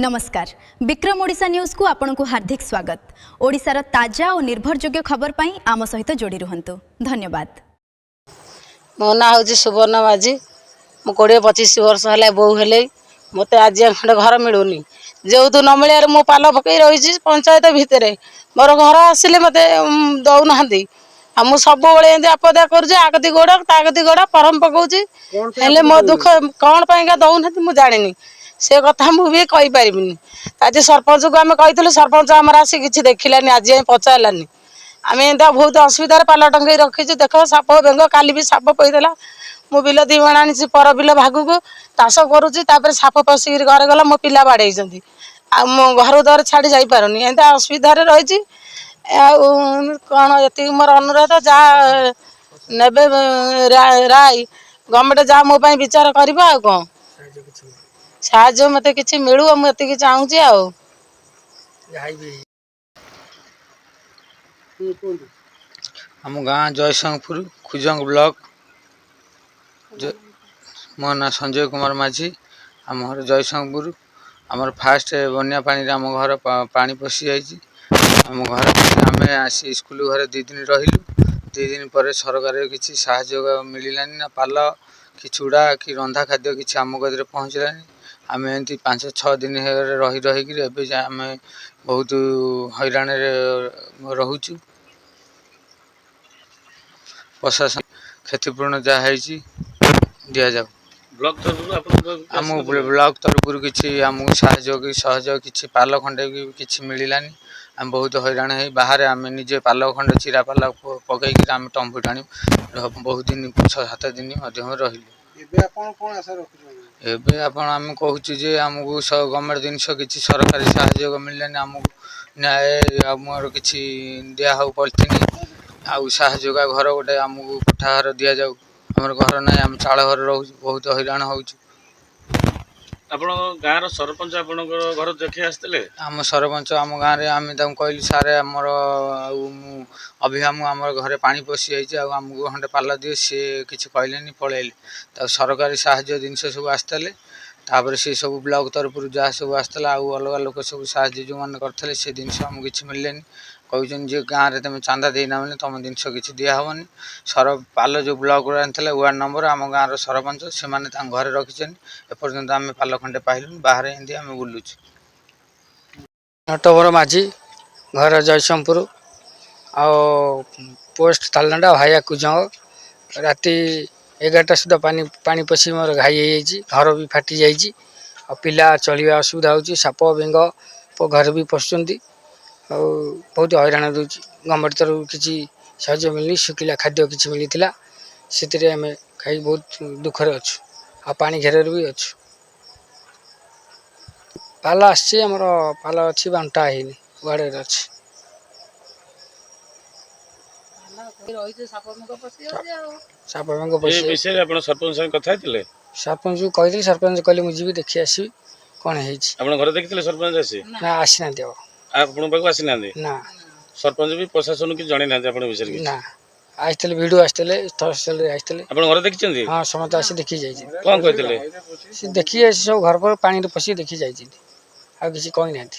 ନମସ୍କାର, ବିକ୍ରମ ଓଡ଼ିଶା ନ୍ୟୁଜ୍କୁ ଆପଣଙ୍କୁ ହାର୍ଦ୍ଦିକ ସ୍ୱାଗତ। ଓଡ଼ିଶାର ତାଜା ଓ ନିର୍ଭରଯୋଗ୍ୟ ଖବର ପାଇଁ ଆମ ସହିତ ଯୋଡ଼ି ରୁହନ୍ତୁ। ଧନ୍ୟବାଦ। ମୋ ନାଁ ହେଉଛି ସୁବର୍ଣ୍ଣ ମାଝୀ। ମୁଁ 20-25 ବର୍ଷ ହେଲା ବୋହୂ ହେଲି। ମୋତେ ଆଜି ଖଣ୍ଡେ ଘର ମିଳୁନି। ଯେହେତୁ ନ ମିଳିବାରୁ ମୁଁ ପାଲ ପକେଇ ରହିଛି ପଞ୍ଚାୟତ ଭିତରେ। ମୋର ଘର ଆସିଲେ ମୋତେ ଦେଉନାହାନ୍ତି। ଆଉ ମୁଁ ସବୁବେଳେ ଏମିତି ଆପଦା କରୁଛି। ଆଗତି ଗୋଡ଼ ତା ଗତି ଗୋଡ଼ ଫର୍ମ ପକଉଛି, ହେଲେ ମୋ ଦୁଃଖ କ'ଣ ପାଇଁକା ଦେଉନାହାନ୍ତି ମୁଁ ଜାଣିନି। ସେ କଥା ମୁଁ ବି କହିପାରିବିନି। ଆଜି ସରପଞ୍ଚକୁ ଆମେ କହିଥିଲୁ, ସରପଞ୍ଚ ଆମର ଆସି କିଛି ଦେଖିଲାନି, ଆଜି ଯାଏଁ ପଚାରିଲାନି। ଆମେ ଏମିତି ବହୁତ ଅସୁବିଧାରେ ପାଲ ଟଙ୍ଗେଇ ରଖିଛୁ। ଦେଖ, ସାପ ବେଙ୍ଗ, କାଲି ବି ସାପ ପଇଥିଲା। ମୁଁ ବିଲ 2 ମାଣ ଆଣିଛି ପର ବିଲ ଭାଗକୁ, ଚାଷ କରୁଛି। ତାପରେ ସାପ ପଶିକିରି ଘରେ ଗଲା, ମୋ ପିଲା ବାଡ଼େଇଛନ୍ତି। ଆଉ ମୁଁ ଘରୁ ଦ୍ୱାର ଛାଡ଼ି ଯାଇପାରୁନି, ଏମିତି ଅସୁବିଧାରେ ରହିଛି। ଆଉ କ'ଣ, ଏତିକି ମୋର ଅନୁରୋଧ, ଯାହା ନେବେ ରାୟ, ଗଭର୍ଣ୍ଣମେଣ୍ଟ ଯାହା ମୋ ପାଇଁ ବିଚାର କରିବ। ଆଉ କ'ଣ, ସାହାଯ୍ୟ ମୋତେ କିଛି ମିଳୁ, ମୁଁ ଏତିକି ଚାହୁଁଛି ଆଉ। ଆମ ଗାଁ ଜୟସିଂହପୁର, କୁଜଙ୍ଗ ବ୍ଲକ। ମୋ ନାଁ ସଞ୍ଜୟ କୁମାର ମାଝୀ। ଆମ ଘର ଜୟସିଂହପୁର। ଆମର ଫାଷ୍ଟ ବନ୍ୟା ପାଣିରେ ଆମ ଘର ପାଣି ପଶିଯାଇଛି। ଆମ ଘର ଆମେ ଆସି ସ୍କୁଲ ଘରେ 2 ଦିନ ରହିଲୁ। 2 ଦିନ ପରେ ସରକାର କିଛି ସାହାଯ୍ୟ ମିଳିଲାନି, ନା ପାଲ କି ଚୁଡ଼ା କି ରନ୍ଧା ଖାଦ୍ୟ କିଛି ଆମ କତିରେ ପହଞ୍ଚିଲାନି। ଆମେ ଏମିତି 5-6 ଦିନ ହେଇଗଲେ ରହି ରହିକିରି ଏବେ ଯାଏ ଆମେ ବହୁତ ହଇରାଣରେ ରହୁଛୁ। ପ୍ରଶାସନ କ୍ଷତିପୂରଣ ଯାହା ହେଇଛି ଦିଆଯାଉ। ବ୍ଲକ ତରଫରୁ ଆପଣଙ୍କ ଆମ ବ୍ଲକ ତରଫରୁ କିଛି ଆମକୁ ସାହାଯ୍ୟ କି ସହଯୋଗ କିଛି, ପାଲ ଖଣ୍ଡେ ବି କିଛି ମିଳିଲାନି। ଆମେ ବହୁତ ହଇରାଣ ହେଇ ବାହାରେ ଆମେ ନିଜେ ପାଲ ଖଣ୍ଡେ ଚିରା ପାଲ ପକେଇକିରି ଆମେ ତମ୍ବୁ ଟାଣି ବହୁତ ଦିନ, 6-7 ଦିନ ମଧ୍ୟମରେ ରହିଲୁ। ଏବେ ଆପଣ କ'ଣ ଆଶା ରଖୁଛନ୍ତି? ଏବେ ଆପଣ ଆମେ କହୁଛୁ ଯେ ଆମକୁ ଗଭର୍ଣ୍ଣମେଣ୍ଟ ଜିନିଷ କିଛି ସରକାରୀ ସାହାଯ୍ୟ ମିଳିଲାନି। ଆମକୁ ନ୍ୟାୟ ଆମର କିଛି ଦିଆହଉ, ପଲିଥିନ୍ ଆଉ ସାହାଯ୍ୟ। ଘର ଗୋଟେ ଆମକୁ କୋଠା ଘର ଦିଆଯାଉ। ଆମର ଘର ନାହିଁ, ଆମେ ଚାଳ ଘରେ ରହୁଛୁ, ବହୁତ ହଇରାଣ ହେଉଛୁ। ଆପଣଙ୍କ ଗାଁର ସରପଞ୍ଚ ଆପଣଙ୍କର ଘର ଦେଖି ଆସିଥିଲେ? ଆମ ସରପଞ୍ଚ ଆମ ଗାଁରେ, ଆମେ ତାଙ୍କୁ କହିଲୁ, ସାର୍, ଆମର ଆଉ ମୁଁ ଅଭିରାମ, ଆମର ଘରେ ପାଣି ପଶିଯାଇଛି ଆଉ ଆମକୁ ଖଣ୍ଡେ ପାଲ ଦିଅ। ସିଏ କିଛି କହିଲେନି, ପଳେଇଲେ। ତାକୁ ସରକାରୀ ସାହାଯ୍ୟ ଜିନିଷ ସବୁ ଆସିଥିଲେ। ତାପରେ ସେ ସବୁ ବ୍ଲକ ତରଫରୁ ଯାହା ସବୁ ଆସିଥିଲା ଆଉ ଅଲଗା ଲୋକ ସବୁ ସାହାଯ୍ୟ ଯେଉଁମାନେ କରିଥିଲେ, ସେ ଜିନିଷ ଆମକୁ କିଛି ମିଳିଲେନି। କହୁଛନ୍ତି ଯେ ଗାଁରେ ତୁମେ ଚାନ୍ଦା ଦେଇନା ମାନେ ତୁମ ଜିନିଷ କିଛି ଦିଆହେବନି। ପାଲ ଯେଉଁ ବ୍ଲକରୁ ଆଣିଥିଲେ, ୱାର୍ଡ଼ ନମ୍ବର, ଆମ ଗାଁର ସରପଞ୍ଚ, ସେମାନେ ତାଙ୍କ ଘରେ ରଖିଛନ୍ତି। ଏପର୍ଯ୍ୟନ୍ତ ଆମେ ପାଲ ଖଣ୍ଡେ ପାଇଲୁନି, ବାହାରେ ଏମିତି ଆମେ ବୁଲୁଛୁ। ନଟବର ମାଝୀ, ଘର ଜୟସିଂହପୁର ଆଉ ପୋଷ୍ଟ ତାଲଦଣ୍ଡା, ଭାୟା କୁଜଙ୍ଗ। ରାତି 11ଟା ସୁଦ୍ଧା ପାଣି ପଶି ମୋର ଘାଇ ହେଇଯାଇଛି, ଘର ବି ଫାଟି ଯାଇଛି। ଆଉ ପିଲା ଚଳିବା ଅସୁବିଧା ହେଉଛି। ସାପ ବେଙ୍ଗ ଘରେ ବି ପଶୁଛନ୍ତି ଆଉ ବହୁତ ହଇରାଣ ଦେଉଛି। ଗଭର୍ଣ୍ଣମେଣ୍ଟ ତରଫରୁ କିଛି ସାହାଯ୍ୟ ମିଳିନି। ଶୁଖିଲା ଖାଦ୍ୟ କିଛି ମିଳିଥିଲା, ସେଥିରେ ଆମେ ଖାଇ ବହୁତ ଦୁଃଖରେ ଅଛୁ ଆଉ ପାଣି ଘେରରେ ବି ଅଛୁ। ପାଲ ଆସିଛି, ଆମର ପାଲ ଅଛି, ବଣ୍ଟା ହେଇନି, ୱାର୍ଡ଼ରେ ଅଛି। ସାପ ବେଙ୍ଗ ଏ ପଶି। ବିଷୟରେ ଆପଣ ସରପଞ୍ଚ ସାଙ୍ଗେ କଥା ହେଇଥିଲେ? ସରପଞ୍ଚକୁ କହିଥିଲି, ସରପଞ୍ଚ କହିଲେ ମୁଁ ଯିବି, ଦେଖି ଆସିବି କ'ଣ ହେଇଛି। ଆପଣ ଘରେ ଦେଖିଥିଲେ ସରପଞ୍ଚ ଆସି? ନା, ଆସିନାହାନ୍ତି ଆଉ। ଆପଣଙ୍କ ପାଖକୁ ଆସିନାହାନ୍ତି? ନା। ସରପଞ୍ଚ ବି ପ୍ରଶାସନ କିଛି ଜଣେଇନାହାନ୍ତି ଆପଣଙ୍କ ବିଷୟରେ କିଛି? ନା, ଆସିଥିଲେ, ଭିଡ଼ିଓ ଆସିଥିଲେ, ତହସିଲରେ ଆସିଥିଲେ। ଆପଣ ଘରେ ଦେଖିଛନ୍ତି? ହଁ, ସମସ୍ତେ ଆସି ଦେଖି ଯାଇଛନ୍ତି। କ'ଣ କହିଥିଲେ? ସେ ଦେଖି ଆସି ସବୁ ଘର ଫର ପାଣିରେ ପଶିକି ଦେଖି ଯାଇଛନ୍ତି, ଆଉ କିଛି କହିନାହାନ୍ତି।